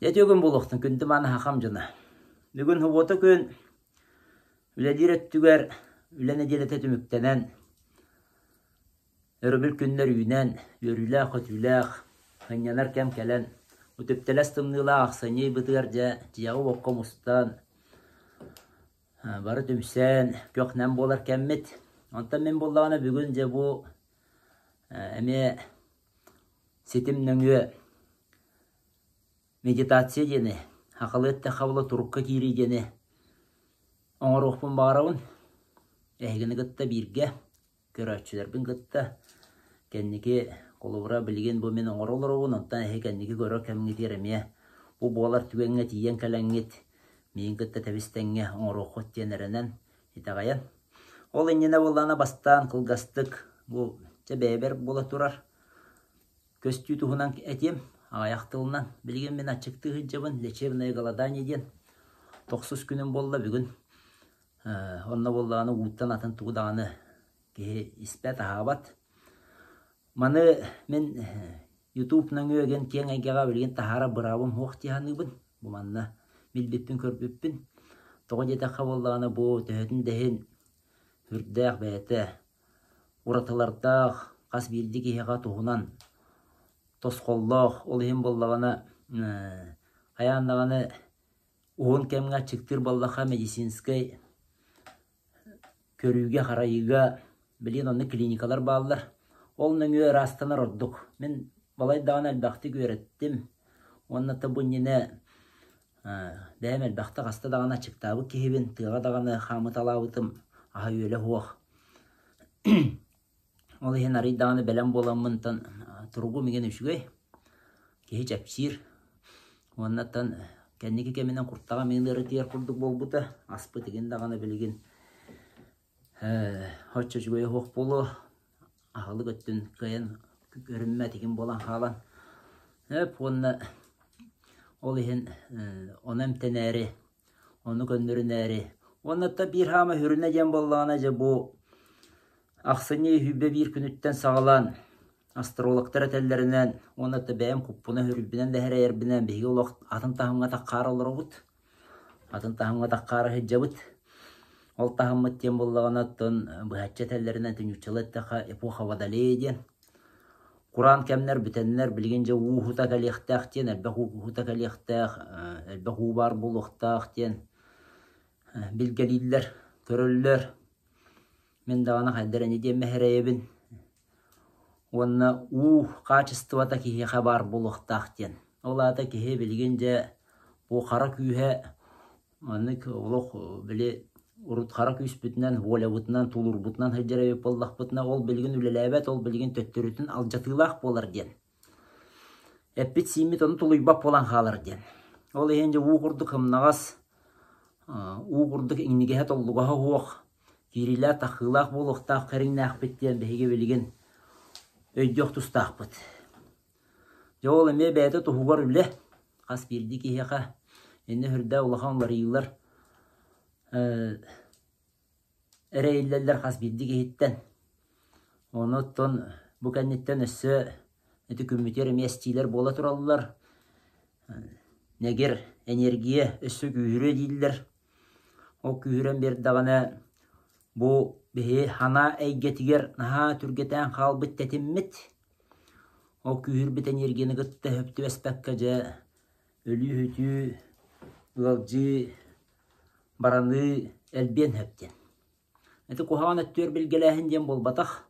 Дьэ үтүө күн буолуохтун, күндү мааны хахам дьоно. Бүгүн субуота күн үлэлиир өттүгэр үлэ нэдиэлэтэ түмүктэнэн, өрөбүл күннэр үүнэн, үөрүүлээх-көтүүлээх, сынньанар кэм кэлэн, үтүптэлэс тымныылаах ахсынньы ыйбытыгар дьэ дьиэҕэ-уокка мустан, бары түмсэн, көх-нэм буолар кэммит. Онтон мин буоллаҕына бүгүн дьэ бу эмиэ ситим нөҥүө Медитация диэни, сахалыы эттэххэ була турукка киирии диэни оҥоруохпун баҕарабын. Эһигини кытта бииргэ, көрөөччүлэрбин кытта кэнники холобура билигин бу мин оҥоро олоробун, онтон эһиги кэнники көрөр кэмҥитигэр эмиэ бу буолар түгэҥҥэ тиийэн кэлэҥҥит миигин кытта тэбис-тэҥҥэ оҥоруоххут диэн эрэнэн, итэҕэйэн. Ол иннинэ буоллаҕына бастаан кылгастык бу чэ бэйэбэр буола турар Көстүү туһунан этиэм, аҕыйах тылынан. Билигин мин аччыктыы сылдьабын, лечебное голодание диэн. Тохсус күнүм буолла бүгүн. Онно буоллаҕына ууттан атын тугу даҕаны киһи испэт, аһаабат. Маны мин YouTube нөҥүө диэн киэҥ эйгэҕэ билигин таһаарар быраабым суох дии саныыбын. Бу манна билбиппин, көрбүппүн. Тоҕо диэтэххэ буоллаҕына бу төһөтүн да иһин сүрдээх бэйэтэ уратылардаах, хас биирдии киһиэхэ туһунан тосхоллоох, ол иһин буоллаҕына хайаан даҕаны уһун кэмҥэ аччыктыыр буоллахха медицинскэй көрүүгэ-харайыыга билигин онно клиникалар бааллар. Ол нөҥүө ыраастанар ордук. Мин балай даҕаны элбэхтик үөрэттим уонна да бу иннинэ бэйэм элбэхтэ хаста даҕаны аччыктаабыт киһибин, тыаҕа даҕаны хаамыталаабытым, аһа-үөлэ суох. Ол иһин арый даҕаны бэлэм буоламмын туругум игин үчүгэй, киһи чэпчиир. Уоннаттан кэнники кэминэн куртаҕым иһин ыарытыйар курдук буолбута, аспыт игин даҕаны билигин оччо үчүгэйэ суох буолуо, аһылык өттүн кыайан көрүммэт игин буолан хаалан. Эп уонна ол иһин ону эмтэнээри, ону көннөрүнээри. Уонна биир хаама сүрүнэ диэн буоллаҕына дьэ бу ахсынньы 21 күнүттэн саҕалаан астрологтар этэллэринэн уонна бэйэм куппуна сүрүйбүнэн да эрэйэрбинэн биһиги олох атын таһымҥа таххаара олоробут. Атын таһымҥа таххаара сылдьабыт. Ол таһыммыт диэн буоллаҕына оттон быһаччы этэллэринэн нууччалыы эттэххэ эпоха водолея диэн. Кураан кэмнэр бүтэннэр билигин дьэ уу уһута кэлиэхтээх диэн, элбэх уу уһута кэлиэхтээх, элбэх уу баар буолуохтаах диэн билгэлииллэр, көрөллөр. Мин даҕаны хайдах эрэ диэн мэһэрэйэбин. Уонна уу хаачыстыбата киһиэхэ баар буолуохтаах диэн. Ол аата киһи билигин дьэ бу хара күүһэ маннык олох били урут хара күүспүтүнэн, волябытынан, тулуурбутунан сылдьар эбит буоллахпытына, ол билигин үлэлээбэт, ол билигин төттөрүтүн алдьатыылаах буолар диэн. Эппит-сииммит ону тулуйбат буолан хаалар диэн. Ол иһин дьэ уу курдук сымнаҕас, уу курдук иҥнигэһэ-толлугаһа суох киириилээх-тахсыылаах буолуохтаах кэриҥнээхпит диэн биһиги билигин өйдүөх тустаахпыт. Дьэ ол эмиэ бэйэтэ туһугар үлэ, хас биирдии киһиэхэ иннэ сүрдээх улахан уларыйыылар эрэйиллэллэр хас биирдии киһиттэн. Ону оттон бу кэнниттэн өссө ити күммүтүгэр эмиэ эстиилэр буола тураллар. Нэгир энергия өссө күүһүрүө дииллэр. Ол күүһүрэн биэрдэҕинэ бу биһи санаа эйгэтигэр наһаа түргэтээн хаалбыт тэтиммит. Ол күүһүрбүт энергияны кытта сөп түбэспэккэ дьэ өлүү-сүтүү, ыалдьыы, бараныы элбиэн сөп диэн. Ити куһаҕан өттүгэр билгэлээһин диэн буолбатах.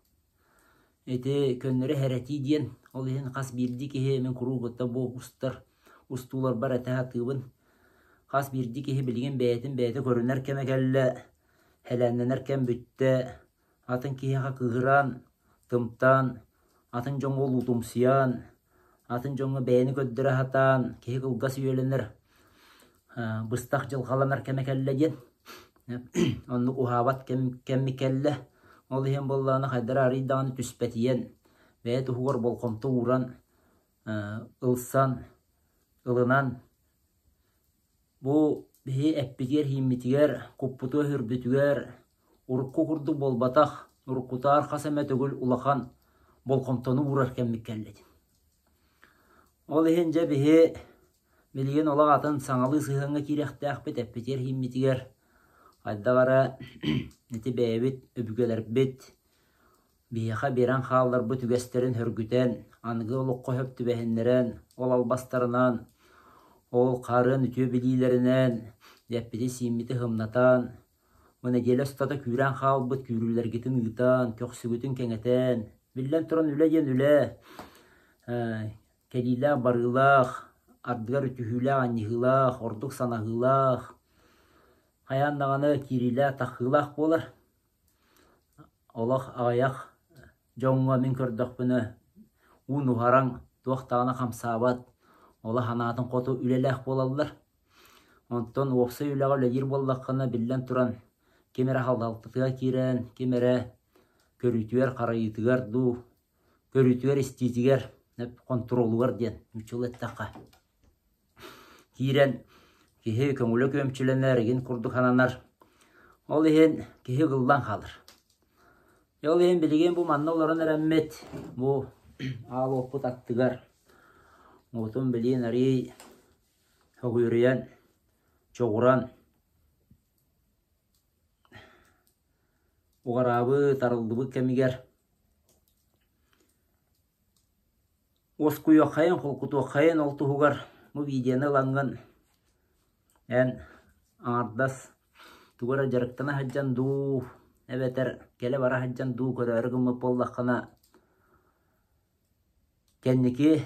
Ити көннөрү хэрэтии диэн. Ол иһин хас биирдии киһи мин куруук ытта бу устар устууларбар этэ сатыыбын. Хас биирдии киһи билигин бэйэтин бэйэтэ көрүнэр кэмэ кэллэ, һэлээннэнэр кэм бүттэ. Атын киһиэхэ кыыһыран, тымтан, атын дьоҥҥо улуутумсуйан, атын дьоҥҥо бэйэни көрдөрө сатаан, киһи кылгас үйэлэнэр, быстах дьылҕаланар кэмэ кэллэ диэн. Оннук уһаабат кэм кэмми кэллэ. Ол иһин буоллаҕына хайдара арыый даҕаны түспэтийэн, бэйэ туһугар болҕомто ууран, ылсан, ылынан Бу биһи эппитигэр-иһиммитигэр, куппутугар-сүрбүтүгэр урукку курдук буолбатах, уруккутаар хас эмэ төгүл улахан болҕомтону уурар кэммит кэллэ. Ол иһин дьэ биһи Билигин олох атын саҥалыы сыһыаҥҥа киириэхтээхпит, эппитигэр иһиммитигэр хайдах эрэ ити бэйэбит өбүгэлэрбит биһиэхэ биэрэн хаалларбыт үгэстэрин сөргүтэн, аныгы олоххо сөп түбэһиннэрэн, ол албастарынан, ол хаарыан үтүө билиилэринэн эппити-сииммити сымнатан, бу нэдиэлэ устата күүрэн хаалбыт күүрүүлэргитин ыытан, көхсүгүтүн кэҥэтэн, биллэн туран үлэ диэн үлэ, кэлиилээх-барыылаах, ардыгар үтүһүүлээх-анньыһыылаах, ордук санаһыылаах, хайаан даҕаны киириилээх-тахсыылаах буолар. Олох аҕыйах дьоҥҥо мин көрдөхпүнэ уу нуһараҥ, туох даҕаны хамсаабат, олох санаатын хоту үлэлээх буолаллар. Онтон уопсай үлэҕэ үлэлиир буоллаххына, биллэн туран, ким эрэ халҕалтытыгар киирэн, ким эрэ көрүүтүгэр-харайыытыгар дуу, көрүүтүгэр-истиитигэр, хонтуруолугар диэн нууччалыы эттэххэ киирэн киһи көҥүлэ күөмчүлэнэр, игин курдук сананар. Ол иһин киһи ыгыллан хаалар. Ол иһин билигин бу манна олорон эрэммит бу аал уоппут аттыгар уотун билиин арыый сөҕүрүйэн, чоҕуран уҕараабыт, арыллыбыт кэмигэр Уоскуйуоххайын, холкутуоххайын ол туһугар бу видеоны ылаҥҥын эн аҥардас тугу эрэ дьарыктана сылдьан дуу, эбэтэр кэлэ-бара сылдьан дуу көрөөрү гыммыт буоллаххына, кэнники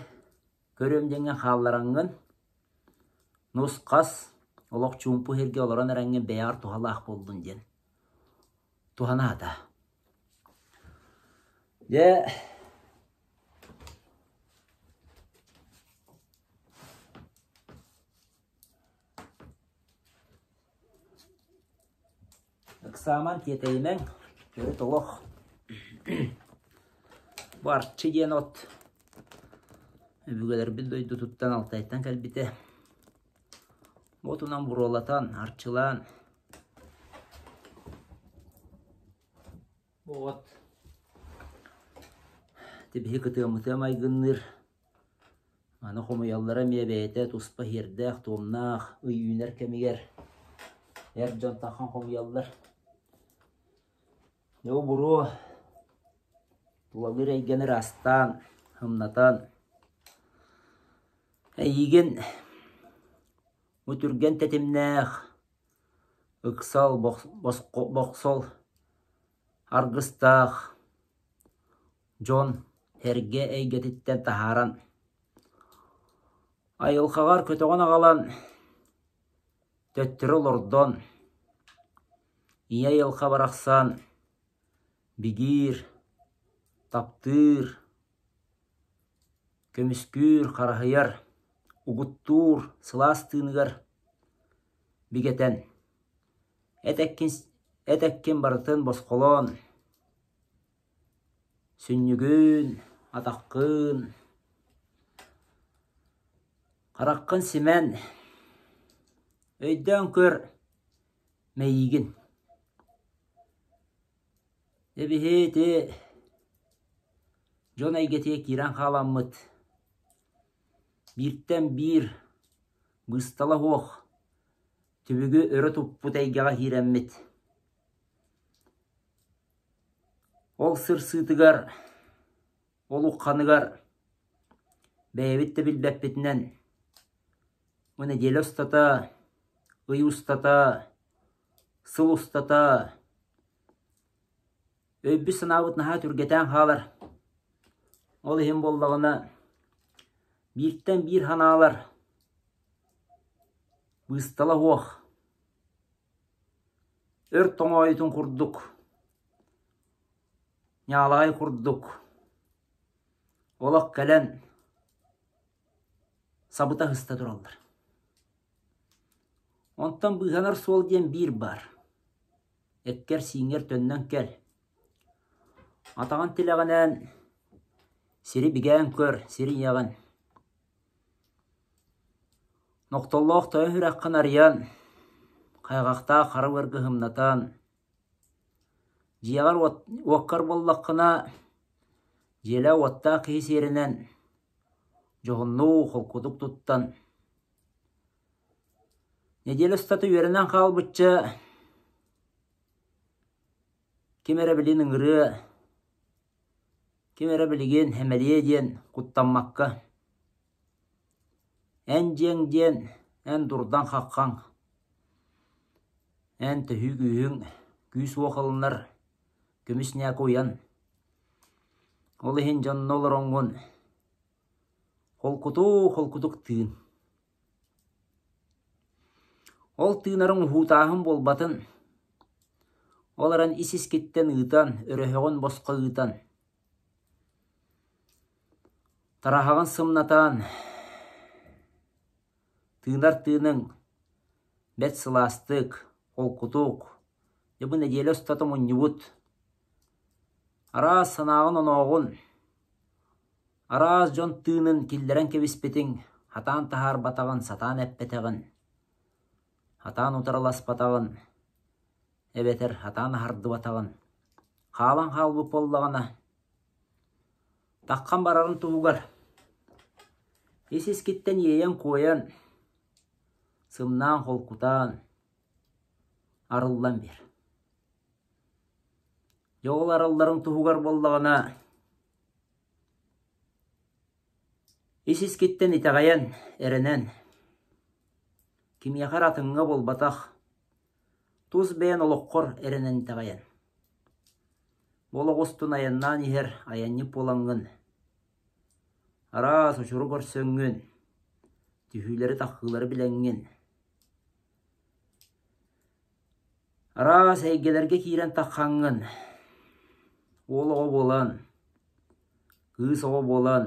көрүөм диэҥҥин хааллараҥҥын, нус-хас, олох чуумпу сиргэ олорон эрэҥҥин бэйэҕэр туһалаах буоллун диэн туһанаата. Дьэ, ыксааман тиэтэйимэҥ, төрүт олох. Бу Арчы диэн от өбүгэлэрбит дойдутуттан Алтайтан кэлбитэ. Отунан буруолатан, арчылаан Бу от тибиһи кытыаммытыа майгынныыр. Аны хомуйаллара эмиэ бэйэтэ туспа иһиэрдээх-туомнаах ый үүнэр кэмигэр эр дьон тахан хомуйаллар. Дьэ бу буруо тулалыыр эйгэни ыраастаан, сымнатан, эйиигин бу түргэн тэтимнээх ыксал, бохсол аргыстаах дьон эргэ эйгэтиттэн таһааран, айылҕаҕар көтөҕөн аҕалан, төттөрү олордон, ийэ айылҕа барахсан бигиир, таптыыр, көмүскүүр, хараһыйар, угуттуур сылаас тыыныгар бигэтэн, эт эккин, эт эккин барытын босхолоон, сүнньүгүн, атаххын, хараххын симэн, өйдөөн көр мэйиигин. Эбиһи ити дьон эйгэтигэр киирэн хааламмыт бииртэн биир быыстала суох түбүгү өрө туппут эйгэҕэ киирэммит ол сырсыытыгар, ол ухханыгар бэйэбит да билбэппитинэн бу нэдиэлэ устата, ый устата, сыл устата өйбүт-санаабыт наһаа түргэтээн хаалар. Ол иһин буоллаҕына бииртэн биир санаалар быыстала суох өр тоҥоойутун курдук, ньаалаҕай курдук олох кэлэн сабыта сыста тураллар. Онтон быыһанар суол диэн биир баар. Эккэр-сииҥҥэр төннөн кэл. Атаҕын тилэҕинэн сири бигээн көр, сири ийэҕин. Нохтоллоох тойон сүрэххин арыйан, хайҕахтаах хара быаргы сымнатан, дьиэҕэр уоккар буоллаххына, дьиэлээх уоттаах киһи сиэринэн дьоһуннуу холкутук туттан. Нэдиэлэ устата үөрэнэн хаалбычча ким эрэ билин ыҥырыа, ким эрэ билигин эмэлиэ диэн куттаммакка, эн дьиэҥ диэн эн дурдаҥ-хаххаҥ, эн төһүү күүһүҥ күүс-уох ылынар көмүс ньээкэ уйан, ол иһин дьонно олороҥҥун холкутук-холкутук тыын. Ол тыынарыҥ уһуутааһын буолбатын, ол эрэн ис-искиттэн ыытан, өрөһөҕүн босхо ыытан, тараһаҕын сымнатан, тыынар тыыныҥ бэрт сылаастык, холкутук, дьэ бу нэдиэлэ устата мунньубут араас санааҕын-онооҕун Араас дьон тыынын киллэрэн кэбиспитиҥ, хатаан таһаарбатаҕын, сатаан эппэтэҕин, хатаан утарыласпатаҕын, эбэтэр хатаан аһардыбатаҕын, хаалан хаалбыт буоллаҕына, таххан барарын туһугар ис-искиттэн иэйэн-куойан, сымнаан-холкутаан, арыллан биэр. Дьэ ол арылларын туһугар буоллаҕына, Ис-искиттэн итэҕэйэн, эрэнэн, кимиэхэ эрэ атыҥҥа буолбатах, тус бэйэн олоххор эрэнэн итэҕэйэн, бу олох устун айаннаан иһэр айанньыт буолаҥҥын, араас очуру көрсөҥҥүн, түһүүлэри-таххыылары билэҥҥин, Араас эйгэлэргэ киирэн таххаҥҥын, уол оҕо буолан, кыыс оҕо буолан,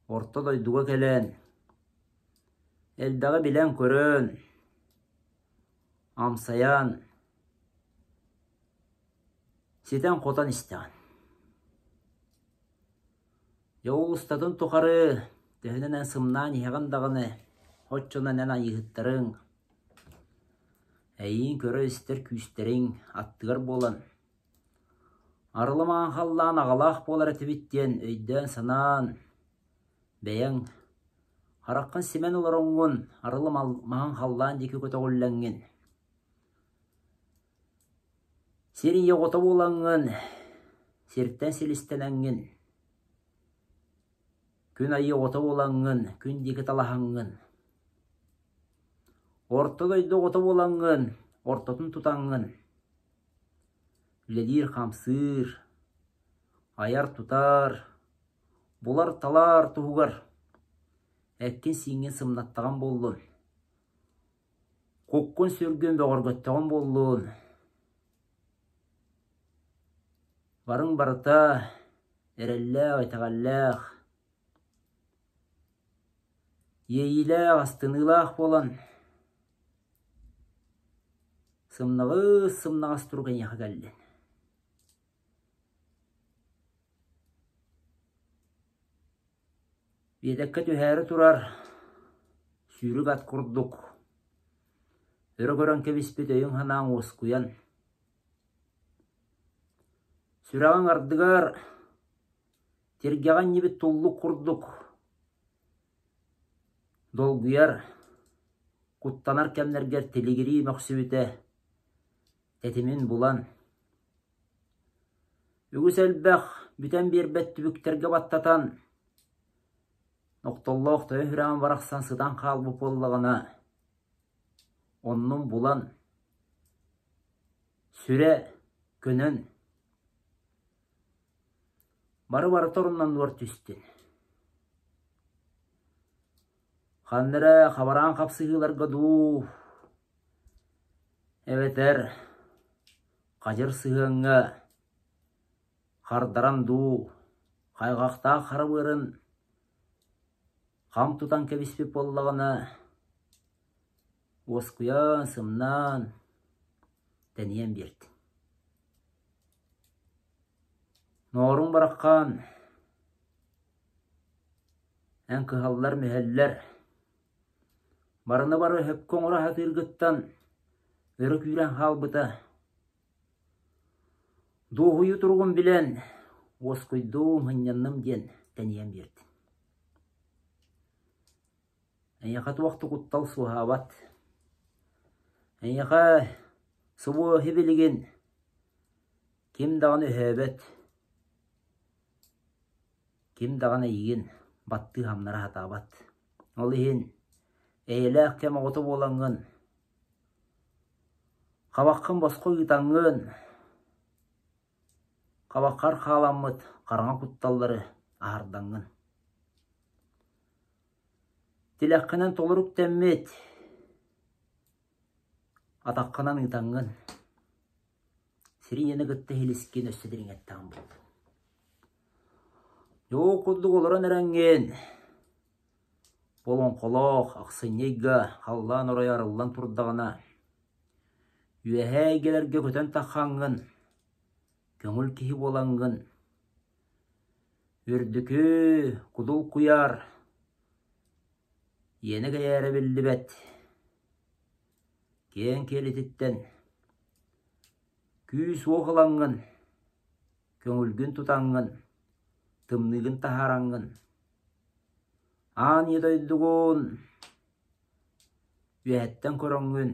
орто дойдуга кэлэн, элбэҕи билэн-көрөн, амсайан, ситэн-хотон истэҕин. Дьэ ол устатын тухары төһөнөн эн сымнаан иһэҕин даҕаны, оччонон эн айыыһыттарыҥ, эйиин көрөр-истэр күүстэриҥ аттыгар буолан, арылы-маҥан халлаан аҕалаах буолар этибит диэн өйдөөн-санаан, бэйэҥ хараххын симэн олороҥҥун арылы-маҥан халлаан диэки көтөҕүллэҥҥин, Сир ийэ оҕото буолаҥҥын, сиртэн силистэнэҥҥин, күн айыы оҕото буолаҥҥын, күн диэки талаһаҥҥын, орто дойду оҕото буолаҥҥын, ортотун тутаҥҥын, үлэлиир-хамсыыр, айар-тутар, булар-талар туһугар эккин-сииҥҥин сымнаттаҕын буоллун. Куккун-сүргүн бөҕөргөттөҕүм буоллун, барыҥ барыта эрэллээх, итэҕэллээх, иэйиилээх, астыныылаах буолан сымнаҕыс сымнаҕас турук эйиэхэ кэллин. Биэтэккэ түһээри турар сүүрүк ат курдук өрө көрөн кэбиспит өйүҥ-санааҥ уоскуйан, сүрэҕиҥ ардыгар тиргэҕэ анньыбыт туллук курдук долгуйар, куттанар кэмнэргэр тилигирии мөхсүбүтэ тэтимин булан, Үгүс элбэх бүтэн биэрбэт түбүктэргэ баттатан, охтоллоох төһө сүрэҕим барахсан сытан хаалбыт буоллаҕына, оннун булан, сүрэ көнөн, бары барыта оруннаннуор түстүн. Ханна эрэ хабараан хапсыһыыларга дуу, эбэтэр хадьыр сыһыаҥҥа хардаран дуу, хайҕахтаах хара быарын хам тутан кэбиспит буоллаҕына, уоскуйан, сымнаан, тэнийэн биэрдин. Нооруҥ бараххан, эн кыһаллар-мүһэллэр, барыны бары өһөккө оҥоро сатыыргыттан өрө күүрэн хаалбыта. Дуоһуйуу туругун билэн, уоскуйдум, сынньанным диэн тэнийэн биэрдим. Эйиэхэ туох да куттал суоһаабат. Эйиэхэ субу билигин ким даҕаны өһөөбөт, ким даҕаны эйигин баттыы хамнара сатаабат. Ол иһин эйэлээх кэм оҕото буолаҥҥын, хабаххын босхо ыытаҥҥын, хабаххар хааламмыт хараҥа кутталлары аһардаҥҥын. Тилэххинэн толору үктэммит, атаххынан ыытаҥҥын, сири ийэни кытта иһилискин өссө дириҥэттэҕин буоллун. Дьоо курдук олорон эрэҥҥин, олоҥхолоох ахсынньы ыйга халлаан оройо арыллан турдаҕына, үөһээ эйгэлэргэ көтөн таххаҥҥын, көҥүл киһи буолаҥҥын, үрдүкү кудул куйаар иэнэ кэйээрэ биллибэт киэҥ киэлититтэн күүс-уох ылаҥҥын, көҥүлгүн тутаҥҥын, тымныыгын таһаараҥҥын, аан ийэ дойдугун үөһэттэн көрөҥҥүн,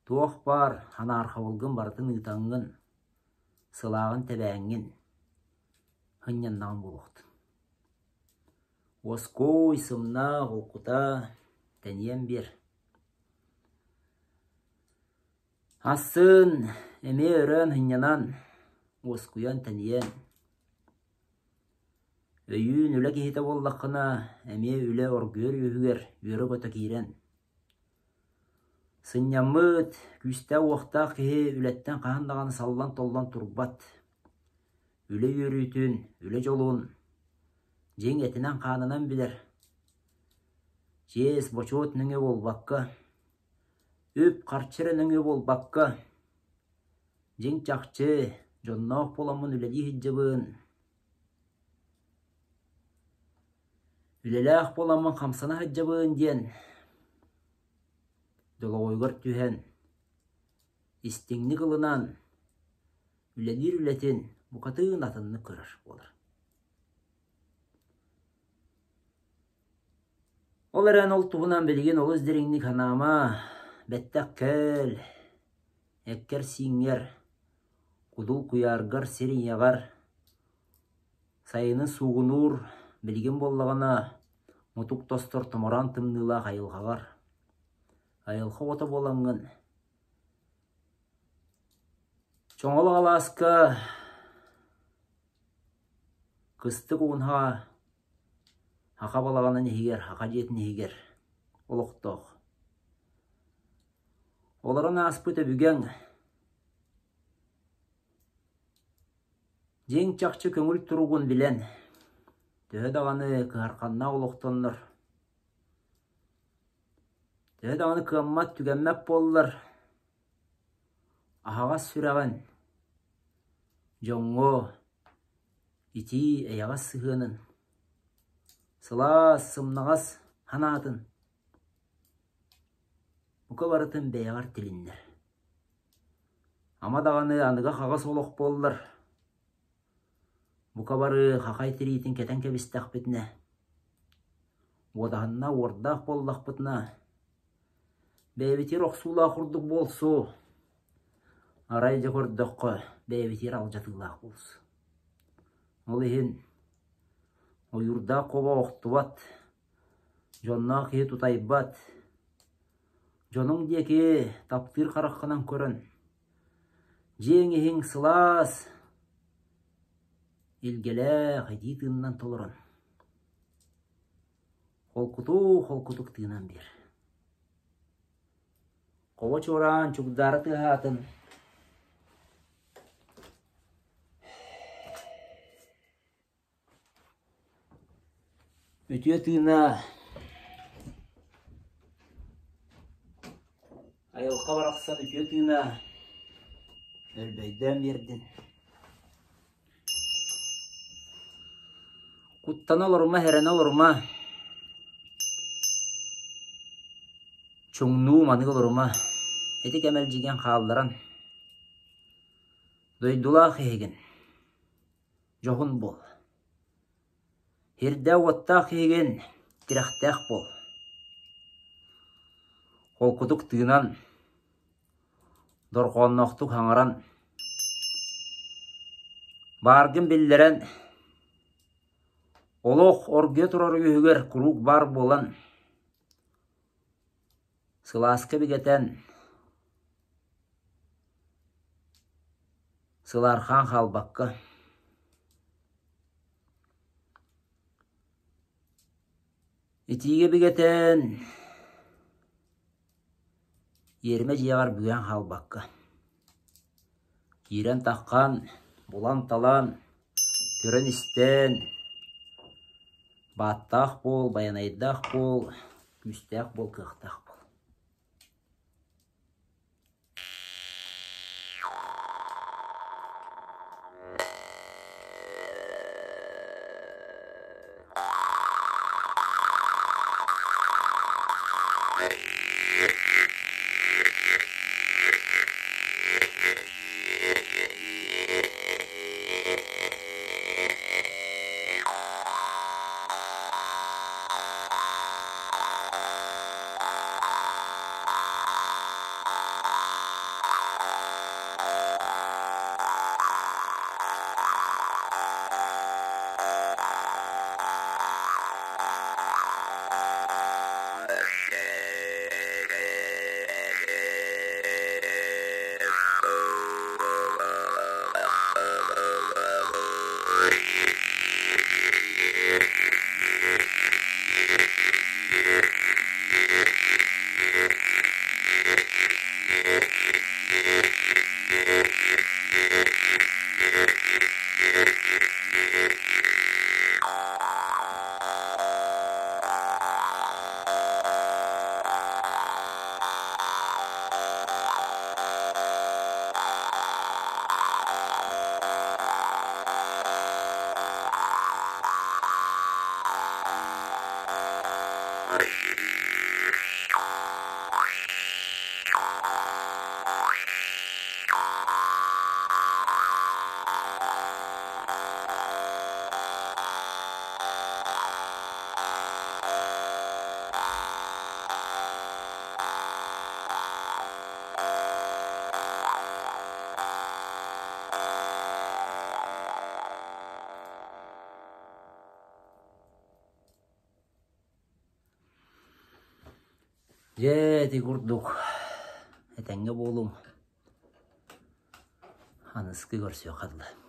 туох баар анаархабылгын барытын ыытаҥҥын, сылааҕын тэбээҥҥин, һынньаннаҕын буолуохтун. Уоскуй, сымнаах, холкута, тэнийэн биэр. Ассыын эмиэ өрөөн һынньанан, уоскуйан тэнийэн. Өйүүн үлэ киһитэ буоллаххына, эмиэ үлэ оргуйар үөһүгэр үөрэ-көтө киирэн. Сынньаммыт, күүстээх-уохтаах киһи үлэттэн хаһан даҕаны саллан-толлон турбат. Үлэ үөрүүтүн, үлэ дьолун дьиҥ этинэн-хаанынан билэр. Чиэс, бочуот нөҥүө буолбакка, үп-харчы эрэ нөҥүө буолбакка, дьиҥ-чахчы дьонноох буоламмын үлэлии сылдьабын. Үлэлээх буоламмын хамсана сылдьабын диэн долоҕойугар түһэн, истиҥник ылынан, үлэлиир үлэтин букатын атыннык көрөр буолар. Ол эрэн ол туһунан билигин олус дириҥник санаама, бэттэх кэл, эккэр-сииҥҥэр, кудул куйааргар, сир ийэҕэр, сайынын суугунуур, билигин буоллаҕына мутук тостор томороон тымныылаах айылҕаҕар, айылҕа оҕото буолаҥҥын, Чоҥолох алааска кыстык уунһаҕа Саха балаҕанын иһигэр, саха дьиэтин иһигэр олохтоох. Олорон ааспыт өбүгэҥ дьиҥ-чахчы көҥүл туругун билэн, төһө даҕаны кыһарханнаах олохтоннор, төһө даҕаны кыаммат-түгэммэт буоллар, аһаҕас сүрэҕин дьоҥҥо итии эйэҕэс сыһыанын, сылаас, сымнаҕас санаатын бука барытын бэйэҕэр тилиннэр. Ама даҕаны аныгы хаҕыс олох буоллар, бука бары хахай тириитин кэтэн кэбистэхпитинэ, уодаһынна уордаах буоллахпытына, бэйэбитигэр охсуулаах курдук буолсу, арай дьэ көрдөххө бэйэбитигэр алдьатыылаах буолсу. Ол иһин ойуурдаах куба охтубат, дьонноох киһи тутайбат, дьонуҥ диэки таптыыр хараххынан көрөн, дьиэҥ иһиҥ сылаас, илгэлээх итии тыынынан толорон, холкутук-холкутук тыынан биэр. Хобо чуораан чугдаара тыаһаатын Үтүө тыына айылҕа барахсан үтүө тыына өлбөйдөөн биэрдин. Куттана олорума, эрэнэ олорума, чуҥнуу маныы олорума, ити кэмэлдьигин хаалларан, дойдулаах иһигин Дьоһун буол, Сирдээх-уоттаах киһигин, тирэхтээх буол. Холкутук тыынан, дорҕоонноохтук хаҥаран, бааргын биллэрэн, олох оргуйа турар үөһүгэр куруук баар буолан, сылааска бигэтэн, сылаархаан хаалбакка Итиигэ бигэтэн, иэримэ дьиэҕэр бүгэн хаалбакка, киирэн-таххан, булан-талан, көрөн-истэн, бааттаах буол, байанайдаах буол, күүстээх буол, кыахтаах буол. Дьэ, ити курдук этэҥҥэ буолуҥ. Аныскы көрсүөххэ дылы.